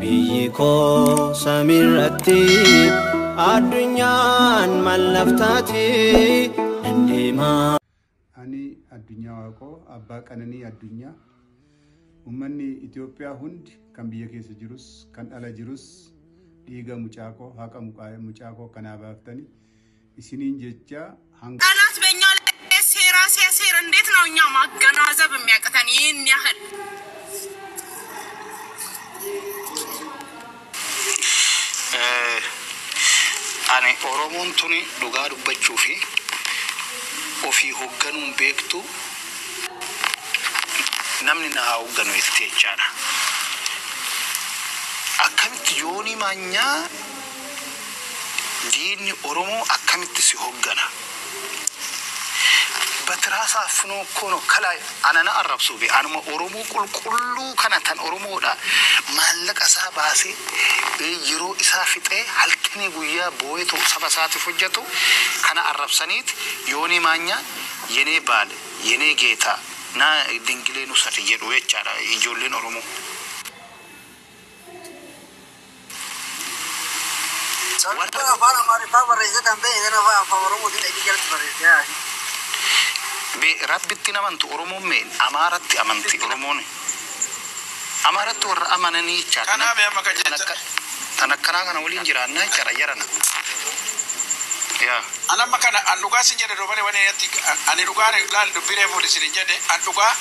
Biyyi koo samiirratti addunyaan mallaftaati deemaa. Ani Addunyaa Waaqoo, abbaa Qananii Addunyaa. Uummanni Itoophiyaa hundi, kan biyya keessa jirus kan ala jirus, dhiiga mucaa koo, haqa mucaa koo kanaa baaftani isiniin jecha hanga. ጠላት በእኛ ላይ ሴራ ሲያሴር እንዴት ነው እኛ ማገናዘብ የሚያቅተን? ይህን ያህል Ani Oromoon tuni dhugaa dubbachuu fi ofii hoogganuun beektu, namni na haa hoogganu jettee jechaadha. Akkamitti Yoonii Maanyaa, diinni Oromoo akkamitti si hooggana? በትራስ አፍኖ እኮ ነው ከላይ አነና arrabsuu be anuma Oromoo qulqulluu kana tan Oromoodha maallaqa isaa baasee, yeroo isaa fixee, halkanii guyyaa boo'eetu saba isaatiif hojjetu kana arrabsaniit Yoonii Maanyaa የኔ ባል የኔ ጌታ ና dingilee nu sadi jedhu jechaadha ijoolleen Oromoo. Sababni afaan Amaariffaa barreessite kan ta'e kana afaan Oromootiin dhaqii jalatti barreessite. Be Rabbitti amantu Oromoon, mee Amaaratti amanti Oromoon. Amaaratti warra amananii jechaadha. Kanaaf amma kan jecha Tan akkanaa kana waliin jiraannaa jechaadha jarana. Yaa. An amma kana an dhugaa sin jedhe duubani wani natti ani dhugaa laal dubbii reefu isin jedhe an dhugaa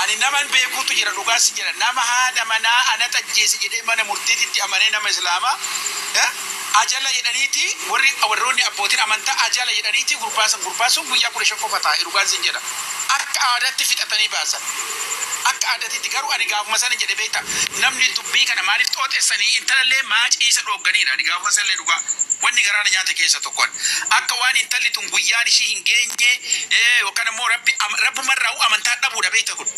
ani naman beekutu jira. Dhugaa sin jedha, nama haadha manaa ana tajjeese jedhee mana murtiititti amanee, nama islaamaa ajala jedhaniiti, warri warroonni abbootiin amantaa ajala jedhaniiti gurbaasan. Gurbaasun guyyaa 15 qofa taa'e. Dhugaan sin jedha, akka aadaatti fixatanii baasan, akka aadaatitti. Garuu ani gaafuma sana jedhe, beekta, namni dubbii kana maaliif xooxessanii intalallee maa ciisa dhoogganiidha. Ani gaafuma sanallee dhugaa wanni garaana nyaate keessa tokkoon akka waan intalli tun guyyaan ishii hin geenye yookaan immoo rabbi rabbumarraa amantaa dhabuudha, beekta. Kun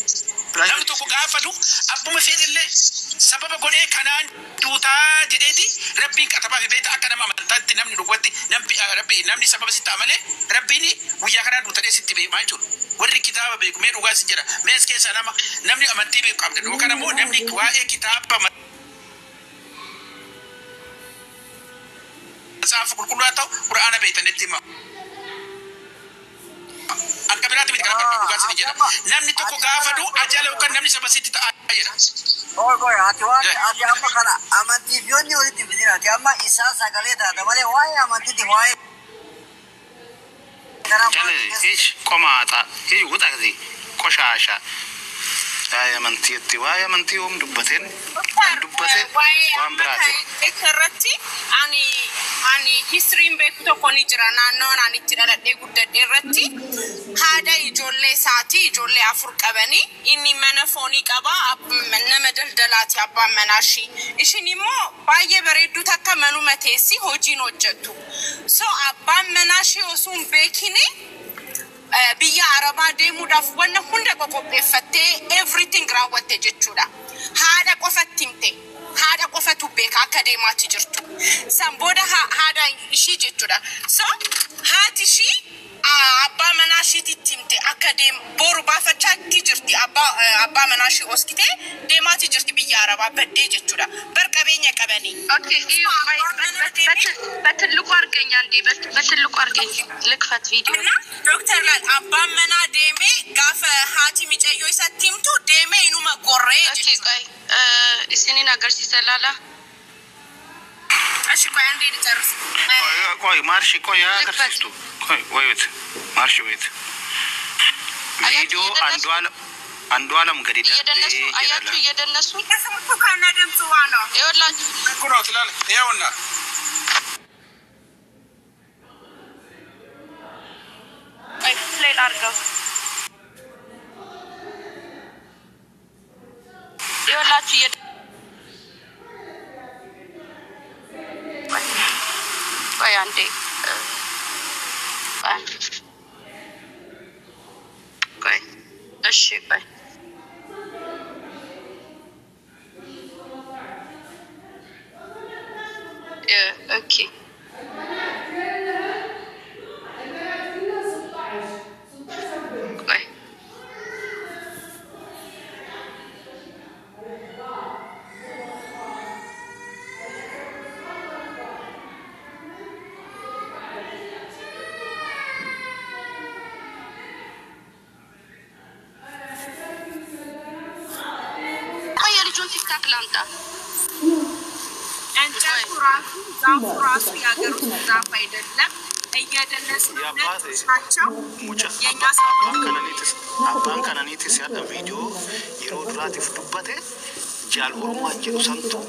namni tokko gaafatu abbuma fedhellee sababa godhee kanaan duutaa jedheeti rabbiin qatabaa fi beekta, akka nama amantaatti namni dhugatti namni rabbi namni sababa sitti ta'aa malee rabbiin guyyaa kanaan duutadhee sitti beemaa jechuudha. Warri kitaaba beeku mee dhugaa si jedha, mee as keessa nama namni amantii beeku qabda yookaan immoo namni waa'ee kitaaba Matsaafa Qulqulluu haa ta'u Qur'aana beektanitti hima. Akka biraatti miti, kana barbaadu dhugaa isin jedha. Namni tokko gaafa du'u ajala yookaan namni saba sitti ta'a jedha. Qoy qoy, ati waan ati amma kana amantiif yoonni walitti fidin, ati amma isaa sagalee taata malee waa'ee amantiiti waa'ee kanaa Chale, ish qomaata, ish wuxaati, ቆሻሻ. Waa'ee amantiitti, waa'ee amantii yoom dubbateen kan dubbate Waa'ee waan amma biraati. Kan irratti ani historyn beeku tokko ni jira. Naannoon ani itti dhaladhee guddadhe irratti haadha ijoollee isaatii, ijoollee afur qabanii, inni mana foonii qaba, nama daldalaati abbaan manaa ishii. Ishiin immoo baay'ee bareedduu takka manuma teessi, hojiin hojjettu. So abbaan manaa ishii osoo hin beekini biyya Arabaa deemuudhaaf wanna hunda qoqopheeffattee everything raawwatte jechuudha. Haadha qofatti himte. Haadha qofatu beeka akka deemaatti jirtu. San booda haadha ishii jechuudha. So haati ishii abbaa manaa ishiititti himte akka deem boru baafachaatti jirti. Abbaa manaa ishii oskitee deemaatti jirti, biyya Arabaa baddee jechuudha. Bar qabeenya qabanii. Okay, እዩ ቆይ፣ በትልቁ አድርገኝ አንዴ፣ በትልቁ አድርገኝ ልክፈት ቪዲዮ። እና ዶክተር ላል abbaan manaa deemee gaafa haati micayyoo isatti himtu deemee inuma gorree Okay. jechuudha. ቆይ isinin agarsiisa, laala. እሺ ቆይ አንዴ ልጨርስ። ቆይ ማርሽ፣ ቆይ ልክፈት። agarsiistu. ቆይ wait ማርሽ wait. አያችሁ Viidiyoo እየደነሱ Andu'aalam gadi እየደነሱ darbee አያችሁ jedhala. እየደነሱ የስምቱ ከነ ድምፁ ነው። ይኸውላችሁ። Kunoo ilaali ይኸውና። ቆይ play ላድርገው። ይኸውላችሁ ቆይ ቆይ አንዴ፣ ቆይ አንዴ፣ ቆይ እሺ ቆይ okay. ቆይ። ቲክታክ ላምጣ። እንጨቱ ራሱ ዛፉ ራሱ የሀገር ውስጥ ዛፍ አይደለም። እየደነሱ ነው። የአባቴ ነጮች ናቸው። mucha የእኛ abbaan ሰዎች kananiitis abbaan kananiitis yaada viidiyoo yeroo duraatiif dubbate jaal ormaa jedhu santu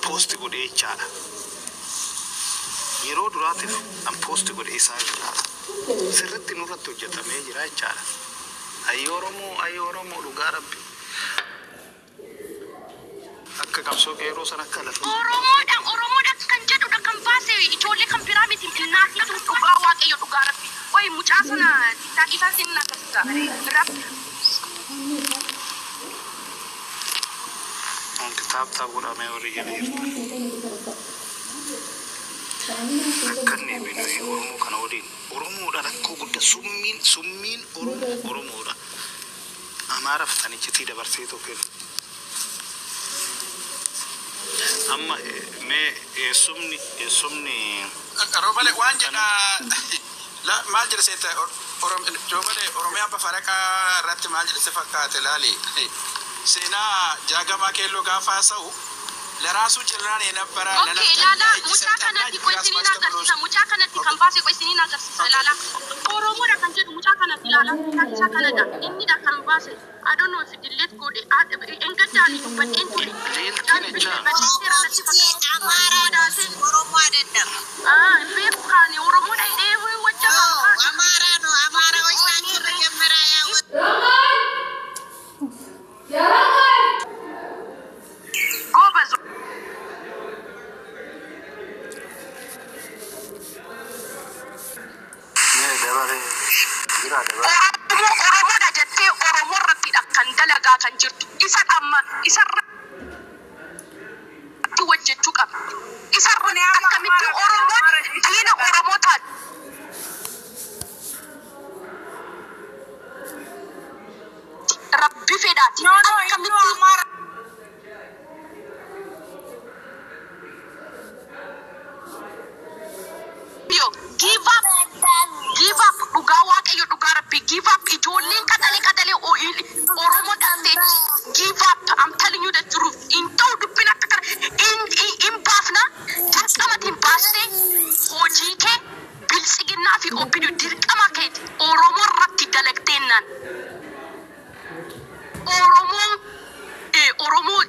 poosti godhee jechaadha. Yeroo duraatiif an poosti godhe isaa jechaadha. Sirritti nurratti hojjetamee jira jechaadha. Ayyi Oromoo, ayyi Oromoo, dhugaa rabbi. Akka qabsoo qeerroo san akka lafa. Oromoodha, Oromoodha kan jedhudha kan baase, ijoollee kan biraa miti. Innaatiin dhugaa Waaqayyo, dhugaa rabbi. Qoy, mucaa sana tiktaakii isaa sin agarsiisa. Rabbi. Kitaab taab godhamee warri jala jirtu. Rakkanne binuyi Oromoo kana waliin. Oromoodha rakkoo guddaa, summiin summiin Oromoo Oromoodha. Amaaraaf sanichitii dabarsee tokko. Amma mee eessumni Roobale waan jedha maal jedha seeta? Roobale, Oromiyaa bafaraqaa irratti maal jedha si fakkaate? Laali, seenaa Jaagamaa Keelloo gaafa haasa'u ለራሱ ጀነራል የነበረ Okay, ilaala, mucaa kanatti qoy isiniin agarsiisa. Mucaa kanatti kan baase qoy isiniin agarsiisa, ilaala. Oromoodha kan jedhu mucaa kanatti, ilaala. Mucaa kanadha. Innidha kan baase. I don't know if delete godhe. Engaddaani dubbadheen ture. Leeltiin jecha Barreesseera natti fakkaata. አማራ ነው እሱ፣ ኦሮሞ አይደለም። Ah, beeku kaani Oromoodha jedhee wajjin. አማራ ነው። አማራዎች ናቸው መጀመሪያ ያወጡት። ጎበዝ። Mee dabaree jira dabaree. Oromoo Oromoodha jettee Oromoo irrattidha kan dalagaa kan jirtu. Isa amma isarratti hojjechuu qabna. Isarratti akkamitti Oromoon diina Oromoo taati. Rabbi fedhaati. No, no, inni Akkamitti አማራ Yo, give up, give up. Dhugaa Waaqayyo, dhugaa Rabbi, give up. Ijoolleen qaxalee qaxalee Oromoo dhaltee give up. I'm telling you the truth. Hin ta'u dubbin akka kana hin baafna. Dirqamatiin baastee hojii kee biltsiginnaa fi OPDO dirqama keeti. Oromoo irratti dalagdeennaan. Oromoon Oromoo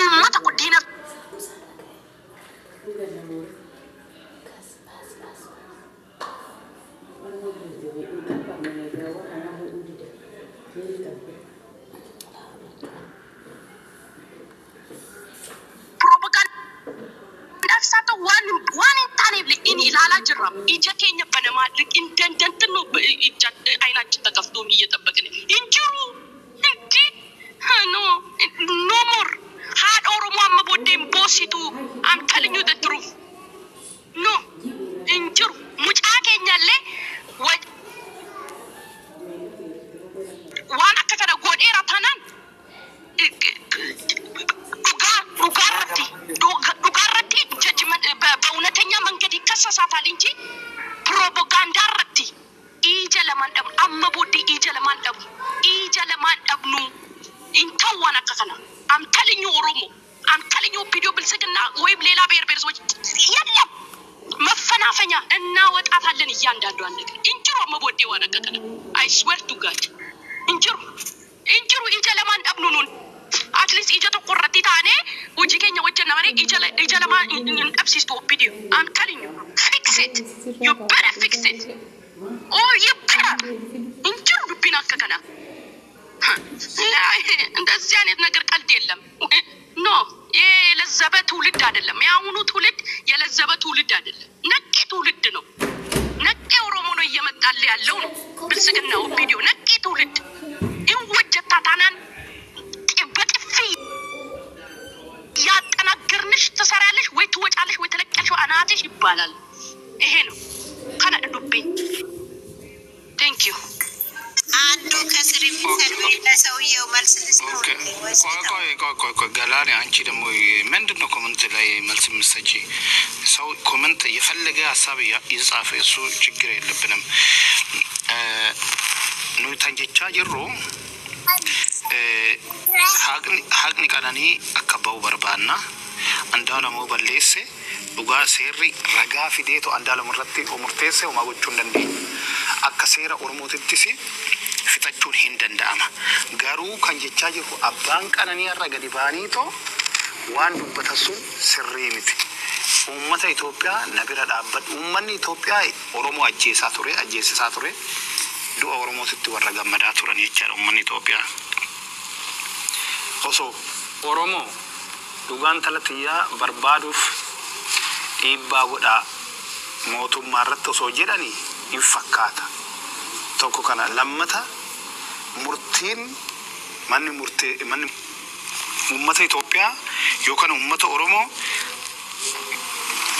ummata koo diina Propagaandaaf isaa ta'u waan hin taaneef inni ilaalaa jirra. Ija keenya banamaa hin dandantinnu አይናችን ተከፍቶ እየጠበቅን እንጅሩ እንዲ no, no more. Haadha Oromoo amma booddee hin boositu. I'm telling you the truth. No, hin jiru. Mucaa keenyallee waan akka kana godheera taanaan dhugaa dhugaarratti dhugaarratti judgment በእውነተኛ መንገድ ይከሰሳታል እንጂ ፕሮፓጋንዳ irratti ija lamaan dhabnu. Amma booddee ija lamaan dhabnu, ija lamaan dhabnu hin ta'u waan akka kana. I'm telling you, Oromo, I'm telling you, OPDO ብልጽግና ወይም ሌላ ብሔር ብሔረሰቦች የለም መፈናፈኛ፣ እናወጣታለን እያንዳንዷን ነገር እንጅሩ። Amma booddee waan akka kana, I swear to God, hin jiru, hin jiru. Ija lamaan dhabnu nun. At least ija tokko irratti taanee hojii keenya hojjenna malee ija lamaan hin dhabsiistu OPDO. I'm telling you, fix it, you better fix it. Oh, you better. Hin jiru dubbiin akka kana. እንደዚህ አይነት ነገር ቀልድ የለም። No, ይሄ የለዘበ ትውልድ አይደለም። የአሁኑ ትውልድ የለዘበ ትውልድ አይደለም። ነቄ ትውልድ ነው። ነቄ ኦሮሞ ነው እየመጣል ያለው ነው። ብልጽግና OPDO ነቄ ትውልድ ይወጀታ ታናን በጥፊ ያጠናግርንሽ ትሰሪያለሽ ወይ ትወጫለሽ ወይ ትለቂያለሽ አናትሽ ይባላል። ይሄ ነው kana dubbiin. Thank you. አንዱ ከስር የሚሰድበኝ ለሰውየው መልስ ልስጠው Okay። እንዴ ወይስ ቆይ ልተው? ቆይ ቆይ ቆይ ቆይ ገላኔ፣ አንቺ ደግሞ ምንድን ነው comment ላይ መልስ የምትሰጪ? ሰው comment የፈለገ ሀሳብ ይጻፍ፣ እሱ ችግር የለብንም። Nuyi tan jechaa jirru haqni Qananii akka ba'u barbaanna. Andu'aalem balleesse dhugaa seerri ragaa fideetu Andu'aalem irratti murteesse homaa gochuu hin dandeenyu. Akka seera Oromootittis fixachuun hin danda'ama. Garuu kan jechaa jirru abbaan Qananii har'a gadi ba'aniitoo waan dubbatan sun sirrii miti. Uummata Itoophiyaa na bira dhaabbadhu. Uummanni Itoophiyaa Oromoo ajjeesaa ture, ajjeesisaa ture. Du'a Oromootitti warra gammadaa turan jechaadha uummanni Itoophiyaa. Osoo Oromoo dhugaan tala xiyyaa barbaaduuf dhiibbaa godhaa mootummaa irratti osoo jedhanii hin fakkaata. Tokko kana lammata murtiin manni murtee manni uummata Itoophiyaa yookaan uummata Oromoo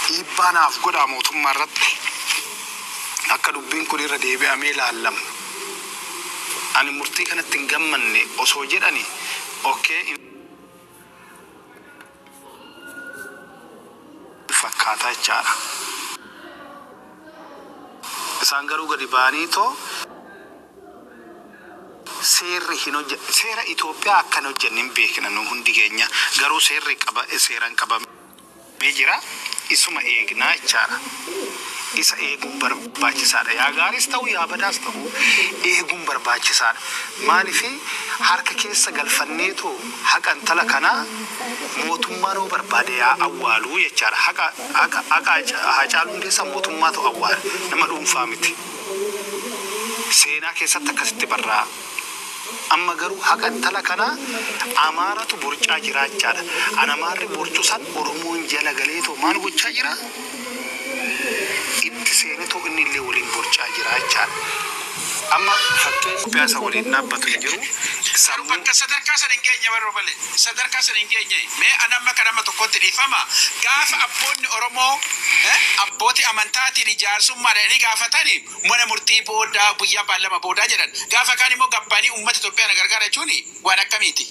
dhiibbaa naaf godhaa mootummaa irratti akka dubbiin kun irra deebi'amee ilaallamu. Ani murtii kanatti hin gammanne osoo jedhani okay hin fakkaata jechaadha. Isaan garuu gadi ba'anii too seerri hin hojje seera Itoophiyaa akkan hojjenne hin beekna nu hundi keenya, garuu seerri qaba seeraan qabamee jira, isuma eegnaa jechaadha. Isa eeguun barbaachisaadha. Yaa gaariis ta'u yaa badaas ta'u eeguun barbaachisaadha. Maaliif harka keessa galfanneetu haqa intala kanaa mootummaan hoo barbaade yaa awwaaluu jechaadha. Haqa haqa haqa Haacaaluu Hundeessaa mootummaatu awwaala, nama dhuunfaa miti. Seenaa keessatti akkasitti barraa'a. Amma garuu haqa intala kanaa Amaaratu borcaa jira jechaadha. An Amaarri borcu san Oromoon jala galeetoo maal gochaa jira? Itti seenetoo inni illee waliin borcaa jira jechaadha. Amma fakkeenya Itoophiyaa isa waliin dhaabbatu hin jiru. Garuu Sammuu bakka sadarkaa sana hin geenye baruu malee sadarkaa sana hin geenye. Mee an amma kan nama tokkotti dhiifama gaafa abboonni Oromoo abbootii amantaatiin ijaarsummaa jedhanii gaafatanii mana murtii boodaa guyyaa baallama boodaa jedhan, gaafa kaan immoo gabbaanii uummata Itoophiyaa na gargaara jechuun waan akkamiiti?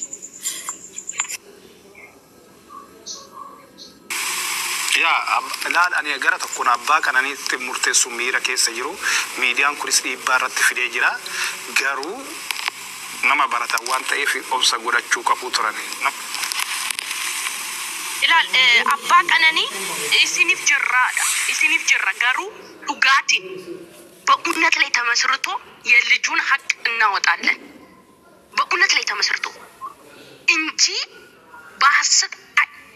Yaa ilaal, ani gara tokkoon abbaa Qananiitti murteessu miira keessa jiru, miidiyaan kunis dhiibbaa irratti fidee jira, garuu nama baratan waan ta'eef obsa godhachuu qabu turan. Ilaal, abbaa Qananii isiniif jirraadha. Isiniif jirra, garuu dhugaatiin በእውነት ላይ ተመስርቶ የልጁን ሀቅ እናወጣለን። በእውነት ላይ ተመስርቶ እንጂ በሀሰት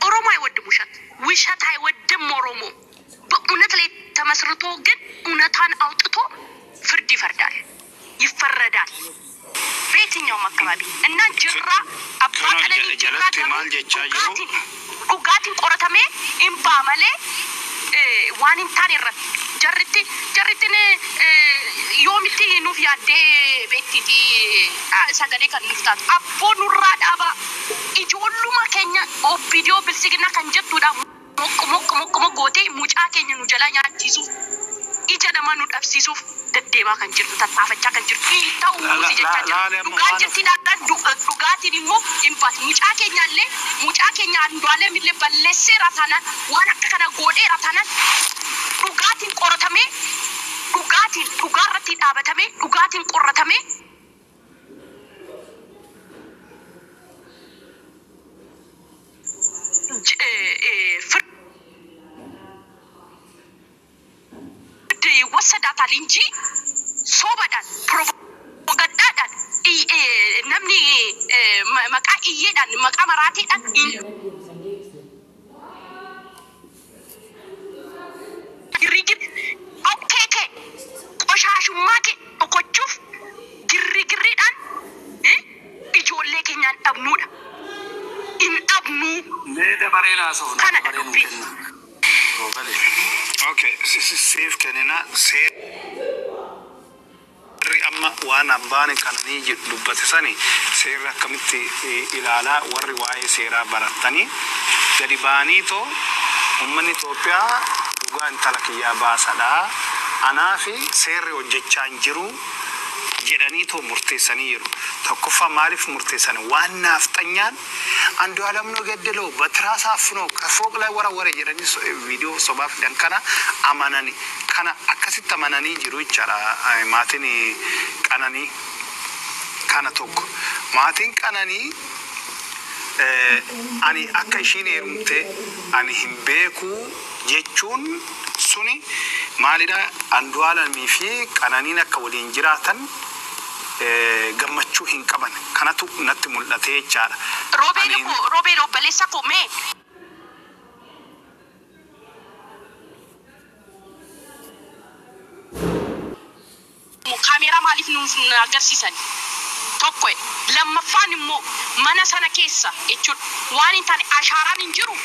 ኦሮሞ አይወድም ውሸት፣ ውሸት አይወድም ኦሮሞ። በእውነት ላይ ተመስርቶ ግን እውነታን አውጥቶ ፍርድ ይፈርዳል፣ ይፈረዳል በየትኛውም አካባቢ እና jirra abbaa Kunoo Qananii jirra jalatti garuu maal jechaa jiru? Dhugaatiin qoratamee hin ba'a malee waan hin taane irratti jarrittiin yoomitti nuuf yaaddee beektiiti sagalee kan nuuf taatu abboo nurraa dhaabaa. Ijoolluma keenya obbidiyoo bilisiginaa kan jettuudha moqqo moqqo moqqo moqqo gootee mucaa keenya nu jalaa nyaachisuuf ija namaa nu dhabsiisuuf deddeemaa kan jirtu, tattaafachaa kan jirtu ta'uu jechaa jira. Laale amma Dhugaan waan jirti dhugaatiin immoo hin baatu. Mucaa keenya illee, mucaa keenya Andu'aalem illee balleesseera taanaan, waan akka kana godheera taanaan, dhugaatiin qoratamee, dhugaatiin dhugaa irratti dhaabatamee, dhugaatiin qoratamee ፍርድ ይወሰዳታል እንጂ sobaadhaan, propagaandaadhaan, namni maqaa iyyeedhaan, maqaa maraateedhaan hin girrigir dhokkee kee qoshaashummaa kee dhokochuuf girrigirriidhaan ijoollee keenyaan dhabnuudha. Hin dhabnuu. Mee dabareen haasofna Kanadha dabareen nuu dubbiin. kenna. Roobale. Okay, siif kennina. Seerri amma waan abbaan Qananii dubbate sani seerri akkamitti ilaalaa, warri waa'ee seeraa barattanii gadi ba'anii too uummanni Itoophiyaa dhugaa intala kiyyaa baasadha. Anaa fi seerri hojjechaa hin jiru. Jedhanii too murteessanii jiru. Tokkoffaa maaliif murteessan? Waan naafxanyaan Andu'aalam ነው ገደለው በትራስ አፍኖ ከፎቅ ላይ ወረወረ jedhanii viidiyoo sobaa fidan kana amananii, kana akkasitti amananii jiru jechaadha maatiin Qananii. Kana tokko, maatiin Qananii ani akka ishiin heerumte ani hin beekuu jechuun suni maalidha? Andu'aalamii fi Qananiin akka waliin jiraatan gammachuu hin qaban kanatu natti mul'ate jechaadha. Roobeel koo, Roobeel obboleessa koo, mee kaameeraa maaliif nuuf agarsiisan? Tokko, lammaffaan immoo mana sana keessa jechuun waan hin taane ashaaraan hin jiru,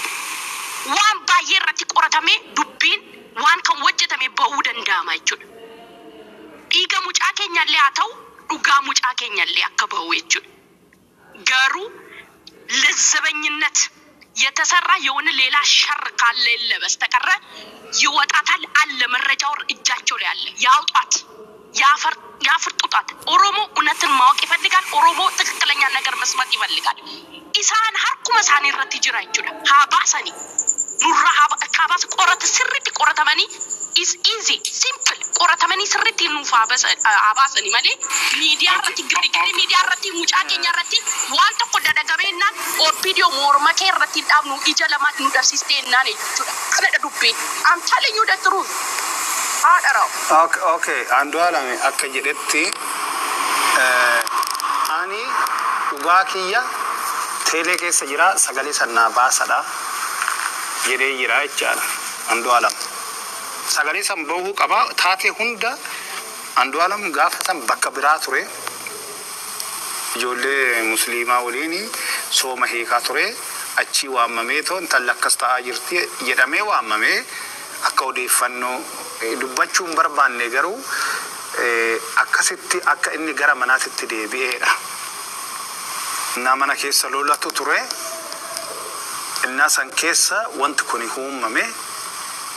waan baay'ee irratti qoratamee dubbiin waan kan hojjetame ba'uu danda'ama jechuudha. Dhiiga mucaa keenyallee haa ta'u, dhugaa mucaa keenyallee akka ba'u jechuudha. Garuu ለዘበኝነት የተሰራ የሆነ ሌላ ሸር ካለ የለ በስተቀረ ይወጣታል አለ፣ መረጃው እጃቸው ላይ አለ። ያውጧት፣ ያፍርጡጣት። ኦሮሞ እውነትን ማወቅ ይፈልጋል። ኦሮሞ ትክክለኛ ነገር መስማት ይፈልጋል። Isaan harkuma isaanii irratti jira jechuudha. Haa baasanii nurraa, haa baasa, qorata sirriitti qoratamanii, is easy, simple, qoratamanii sirriitti nuuf haa baasanii malee miidiyaa irratti girigirri, miidiyaa irratti mucaa keenya irratti waan tokko dalagameenyaan OPDO morma kee irratti hin dhaabnu, ija lamaan nu dhabsiistee jennaan jechuudha. Kanadha dubbiin. I'm telling you the truth. Haadha raa'u. Okay, Andu'aalam akka jedhetti ani dhugaa kiyya teelee keessa jira, sagalee sannaa baasadha jedhee jira jechaadha Andu'aalam. Sagalee san bahuu qaba taatee hunda. Andu'aalam gaafa san bakka biraa ture. Ijoollee musliimaa waliin sooma hiikaa ture. Achii waamamee too intalli akkas ta'aa jirti jedhamee waamamee, akka odeeffannoo dubbachuu hin barbaanne garuu akkasitti akka inni gara manaatitti deebi'eedha. Innaa mana keessa lolatu ture. Innaa san keessa wanti kun uumame.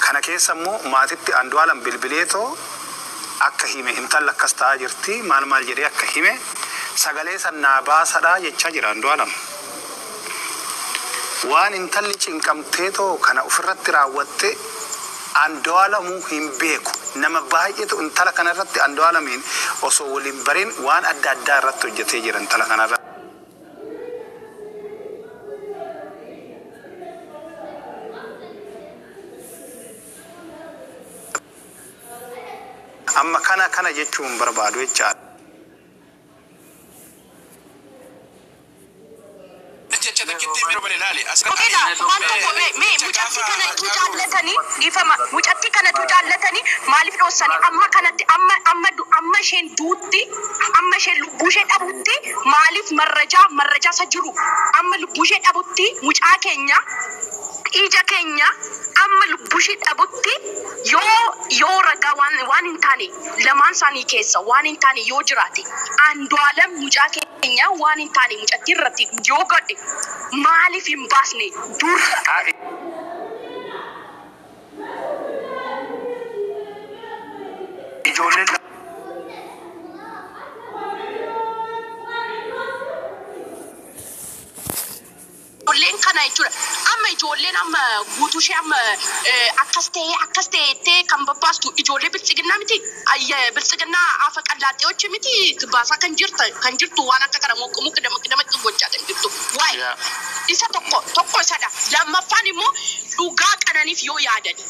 Kana keessa immoo maatitti Andu'aalam bilbileetoo akka hime, intalli akkas ta'aa jirti maal maal jedhee akka hime, sagalee san naa baasadhaa jechaa jira Andu'aalam. Waan intalli cinqamteetoo kana ofirratti raawwatte Andu'aalamuu hin beeku. Nama baay'eetu intala kanarratti Andu'aalamiin osoo waliin barin waan adda addaa irratti hojjetee jira intala kanarratti. Amma kana kana jechuun hin barbaadu jechaadha. Jecha takkitti yeroo bane ilaali. Robeela, waan tokko mee mucattii kanatu jaallatanii, dhiifama, mucattii kanatu jaallatanii maaliif dhoossanii amma kanatti, amma isheen duutti, amma isheen lubbuu ishee dhabutti maaliif marrajaa isa jiru, amma lubbuu ishee dhabutti, mucaa keenya, ija keenya, amma lubbuu ishee dhabutti yoo ragaa waan hin taane lamaan isaanii keessa waan hin taane yoo jiraate, Andu'aalam mucaa keenya waan hin taane mucattii irratti yoo godhe maaliif hin baasne dur? Ijoolleen Ijoolleen kana jechuudha. Amma ijoolleen amma guutuu ishee amma akkas ta'ee akkas ta'ee jettee kan babbaastu ijoollee biltsiginnaa miti. Biltsiginnaa afa qallaaxeewochi miti baasaa kan jirtu, waan akka kana moqqumuu qidama qidama gochaa kan jirtu. Waa'ee isa tokko tokko isadha. Lammaffaan immoo dhugaa Qananiif yoo yaadani,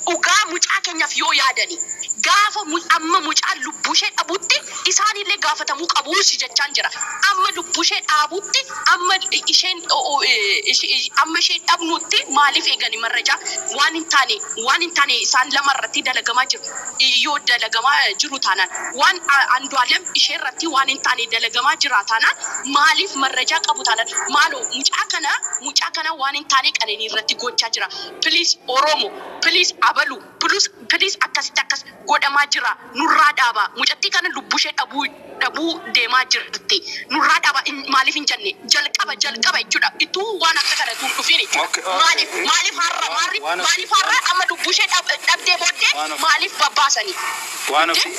dhugaa mucaa keenyaaf yoo yaadani, gaafa amma mucaan lubbuu ishee dhabutti isaanillee gaafatamuu qabu si jechaan jira. Amma lubbuu ishee dhaabutti, amma isheen amma isheen dhabnutti maaliif eegani? Marrajaa waan hin taane isaan lama irratti dalagamaa jiru. Yoo dalagamaa jiru taanaan, waan Andu'aalem ishee irratti waan hin taane dalagamaa jira taanaan, maaliif marrajaa qabu taanaan, maaloo mucaa kana waan hin taane Qananii irratti gochaa jira. Please Oromo, please abalu, please, please, akkasitti akkas godhamaa jira, nurraa dhaaba. Mucattii kana lubbuu ishee dhabuu deemaa jirti. Nurraa dhaba maaliif hin jenne jalqaba jechuudha. Ituu waan akka kanatu hin dhufin jechuudha. Okay, okay. Maaliif har'a Waan maaliif ofii maaliif har'a amma lubbuu ishee dhabdee booddee waan ofii maaliif babbaasanii? Waan ofii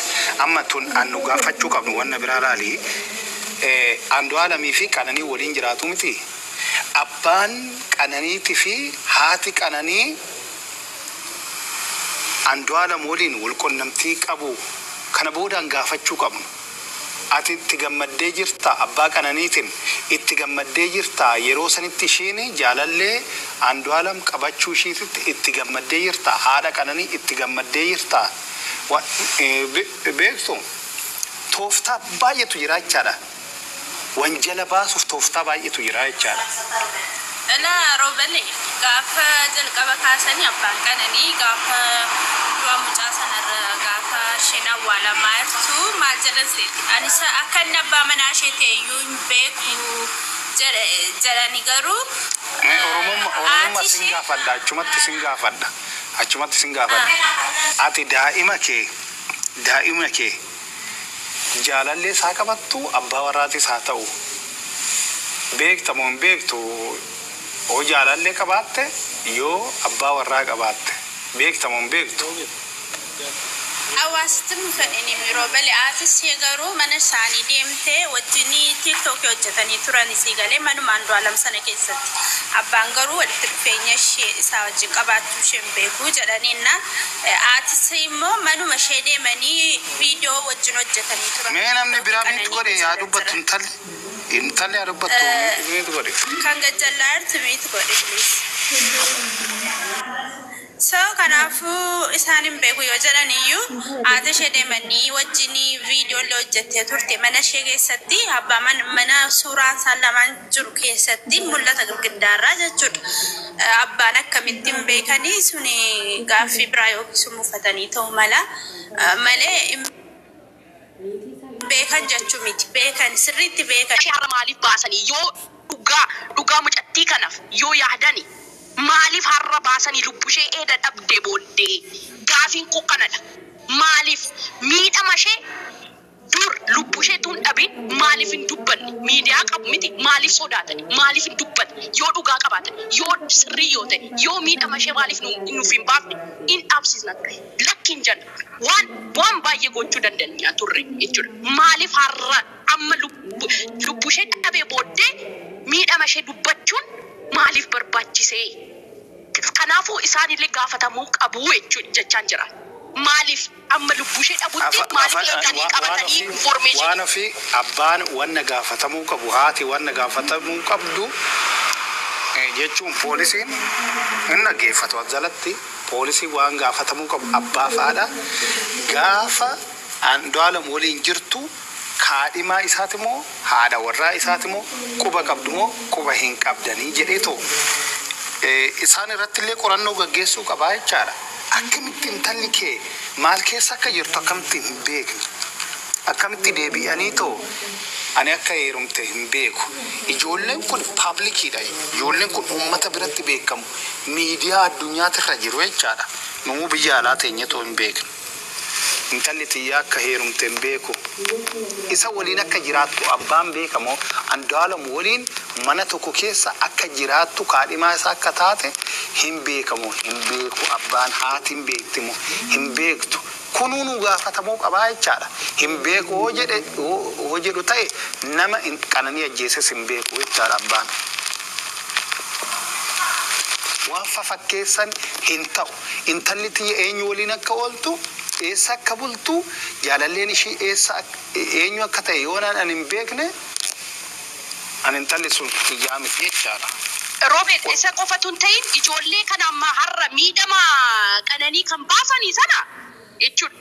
amma tun an nu gaafachuu qabnu wanna biraa laali. Andu'aalamii fi Qananii waliin jiraatu miti. Abbaan Qananiitii fi haati Qananii Andu'aalam waliin wal qunnamtii qabu. Kana boodaan gaafachuu qabnu. Ati itti gammaddee jirta abbaa Qananiitiin itti gammaddee jirta yeroo sanitti ishiin jaalallee Andu'aalam qabachuu ishiititti itti gammaddee jirta haadha Qananii itti gammaddee jirta. Beektu tooftaa baay'eetu jira jechaadha. Wanjala baasuuf tooftaa baay'eetu jira jechaadha. Ilaa roobale gaafa jalqaba kaasanii abbaan Qananii gaafa du'a mucaa sanarra gaafa isheen awwaalamaa jirtu maal jedhan seeti. Ani akka inni abbaa manaa ishee ta'e iyyuu hin beeku jedhani garuu Mee Oromummaa haati sin ishee gaafadha, achumatti sin gaafadha, achumatti sin gaafadha. Ati daa'ima kee jaalallee isaa qabattu abbaa warraatis haa ta'u beekta moo hin beektu? Yoo jaalallee qabaatte, yoo abbaa warraa qabaatte, beekta moo hin beektu? Hawaasatti nu fedhini roobale haati ishee garuu mana isaanii deemtee wajjin TikTokii hojjetanii turan isii galee manuma Andu'aalam sana keessatti. Abbaan garuu walitti dhufeenya ishee isaa wajjin qabaachuu ishee hin beeku jedhaniinna haati ishee immoo manuma ishee deemanii viidiyoo wajjin hojjetanii turan. Mee namni TikTokii biraa mute Qananii godhe yaa keessa dubbattu jira. intalli yaa dubbattu mute godhe. Kan gajjallaa jirtu mute godhe, please. So kanaafuu isaan hin beeku yoo jedhan iyyuu haati ishee deemanii wajjin viidiyoo illee hojjettee turte mana ishee keessatti abbaa mana suuraan isaan lamaan jiru keessatti mul'ata girgiddaarraa jechuudha. Abbaan akkamitti hin beekanii suni gaaffii biraa yookiis mufatanii ta'uu mala malee hin beekan jechuu miti, beekan, sirriitti beekan. Ishee har'a maaliif baasanii? Yoo dhugaa mucattii kanaaf yoo yaadani maaliif har'a baasanii lubbuu ishee eeda dhabdee booddee? Gaafiin koo kanadha. Maaliif miidhama ishee dur lubbuu ishee tun dhabin maaliif hin dubbanne? Miidiyaa qabu miti, maaliif sodaatani? Maaliif hin dubbanne? Yoo dhugaa qabaatan, yoo sirrii yoo ta'e, yoo miidhama ishee maaliif nuuf hin baafne? Hin dhaabsisna ture, lakki hin jenna, waan baay'ee gochuu dandeenya turre jechuudha. Maaliif har'a amma lubbuu ishee dhabee booddee miidhama ishee dubbachuun maaliif barbaachisee? Kanaafuu isaanillee gaafatamuu qabu jechuun jechaan jira. Maaliif amma lubbuu ishee dhabutti maaliif eeganii Waan qabatanii ofii information? Waan ofii abbaan wanna gaafatamuu qabu, haati wanna gaafatamuu qabdu jechuun poolisiin hin dhaggeeffatu. As jalatti poolisiin waan gaafatamuu qabu abbaa faadha. Gaafa Andu'aalam waliin jirtu kaadhimaa isaati moo haadha warraa isaati moo quba qabdu moo quba hin qabdanii jedheetoo isaan irratti illee qorannoo gaggeessuu qabaa jechaadha. Akkamitti intalli kee maal keessa akka jirtu akkamitti hin beekne? Akkamitti deebi'anii too ani akka heerumte hin beeku? Ijoolleen kun publiciidha. Ijoolleen kun uummata biratti beekamu. Miidiyaa addunyaatirra jiru jechaadha. Nuu biyya alaa teenyetoo hin beeknu. Intalli tiyyaa akka heerumte hin beeku. Isa waliin akka jiraattu abbaan beekamoo Andu'aalam waliin mana tokko keessa akka jiraattu kaadhimaa isaa akka taate hin beekamu, hin beeku abbaan, haati hin beektimu, hin beektu. Kunuu nu gaafatamuu qabaa jechaadha. Hin beeku hoo jedhe hoo jedhu ta'e nama Qananii ajjeeses hin beeku jechaadha abbaan. Waan fafakkeessan hin ta'u. Intalli tiyya eenyu waliin akka ooltu, eessa akka bultu, jaalalleen ishii eessa eenyu akka ta'e yoo ani hin beekne, ani intalli sun tiyyaa miti jechaadha. Roobet, isa qofatu hin ta'in, ijoollee kana amma har'a miidhama Qananii kan baasanii sana jechuudha.